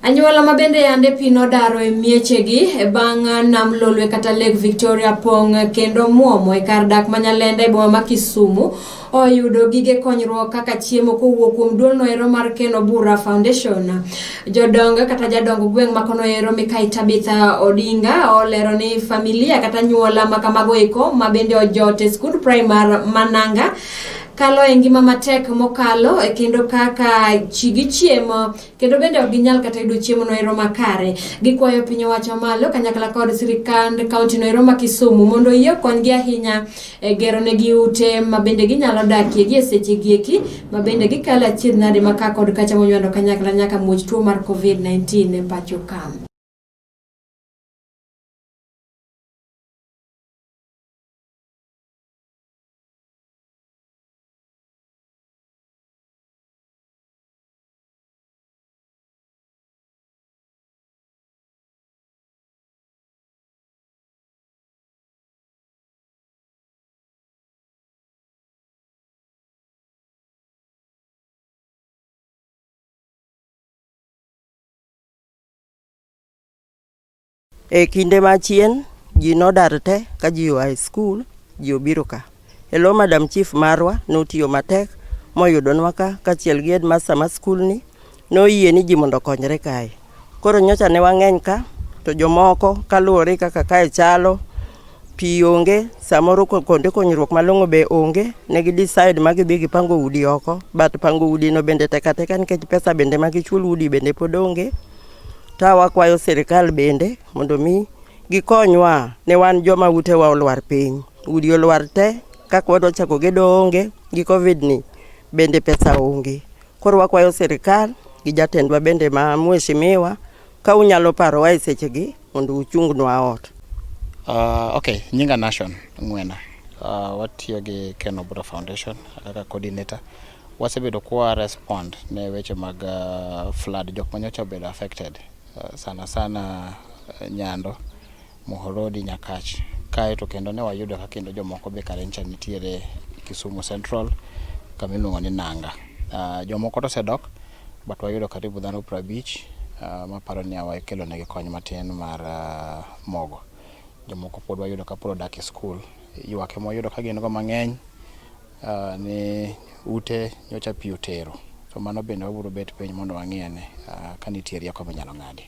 Anyuola ma bende yande pi nodaro e miechegi e bang' nam Lolwe kata Lake Victoria pong' kendo muomo e kar dak ma Nyalenda e boma ma Kisumu oyudo gige konyruok kaka chiemo kowuok kuom duolno ero mar Ken Obura Foundation. Jodong kata jadong gweng' ma kono ero Mikai Tabitha Odinga olero ni familia kata anyuola ma kamago eko ma bende ojot e skund primar Mananga kalo e ngima matek mokalo e kendo kaka chi gichiemo kendo bende ok ginyal kata yudo chiemo no ero makare. Gikwayo piny owacho malo kanyakla kod sirikand kaunti no ero ma Kisumu mondo oyie okonygi ahinya e gero negi ute ma bende ginyalo dakie gi e seche gi eki ma bende gikalo achiedh nade ma ka kod kacha monywando kanyakla nyaka muoch tuo mar COVID-19 e pacho ka. E kinde machien, ji nodar te ka ji oa e skul, ji obiro ka. E lo Madam Chief marwa notiyo matek moyudonwa ka kaachiel gi headmaster ma skul ni noyie ni ji mondo okonyre kae. Koro nyocha ne wang'eny ka to jomoko kaluwore kaka kae chalo, pi onge, samoro kuonde konyruok malong'o be onge, ne gi decide ma gidhi gipango udi oko, but pango udi no bende tek ateka nikech pesa bende ma gichul udi bende pod onge. Ta wakwayo sirikal bende mondo mi gikonywa ne wan joma utewa olwar piny. Udi olwar te, kaka wadwa chako gedo onge, gi Covid ni bende pesa onge. Koro wakwayo sirikal gi jatendwa bende ma mheshimiwa ka unyalo parowa e sechegi mondo uchungnwa ot. Okay, nyinga Nation Ng'wena. Watiyo gi Ken Obura Foundation kaka coordinator. Wasebedo kwa respond ne weche mag flood, jok manyocha obedo affected sana sana Nyando, Muhoroni, Nyakach. Kae to kendo ne wayudo ka kendo jomoko be kare ncha nitiere Kisumu Central kama iluongo ni Nanga. Jomoko to osedok but wayudo karibu dhano 50 maparo ni wakelo negi kony matin mar mogo. Jomoko pod wayudo ka pod odak e skul. Ywak ema wayudo ka gin go mang'eny ni ute nyocha pi otero. To mano bende wabiro bet piny mondo wang'i ane ka nitie rieko minyalo ng'adi.